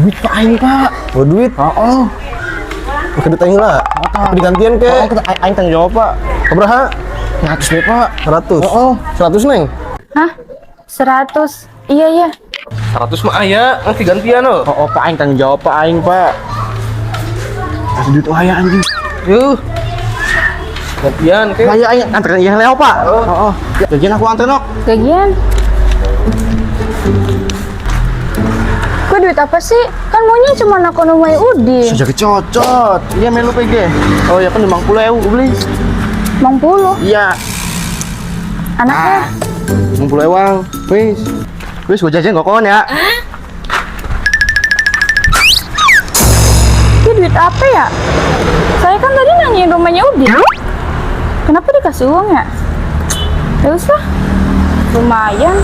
Duit Pak aing, Pak. Oh, duit. Oh, oh. Pakai duit aing lah. Digantian ke. Oh, kita aing tanggung jawab, Pak. Sabaraha? 100 deh, Pak. 100. Oh, oh. 100, Neng. Hah? 100? Iya, iya. 100 mah aya, nanti gantian oh. Oh, oh, Pak aing tanggung jawab, Pak aing, Pak. Kasih duit aya anjing. Yuh. Gantian ke. Ayo aing anterin iya Leo, Pak. Oh, oh. Jajan aku anterin, Nok. Gajian. Gue duit apa sih? Kan maunya cuma aku nomai Udin. Sudah kecocot. Iya melu PG. Oh ya kan 50.000 beli. 50. Iya. Anaknya. 50.000 ang. Wis. Wis gua jajan kok kon ya. Ini duit apa ya? Saya kan tadi nanyain rumahnya Udin. Kenapa dikasih uang ya? Ya usah. Lumayan.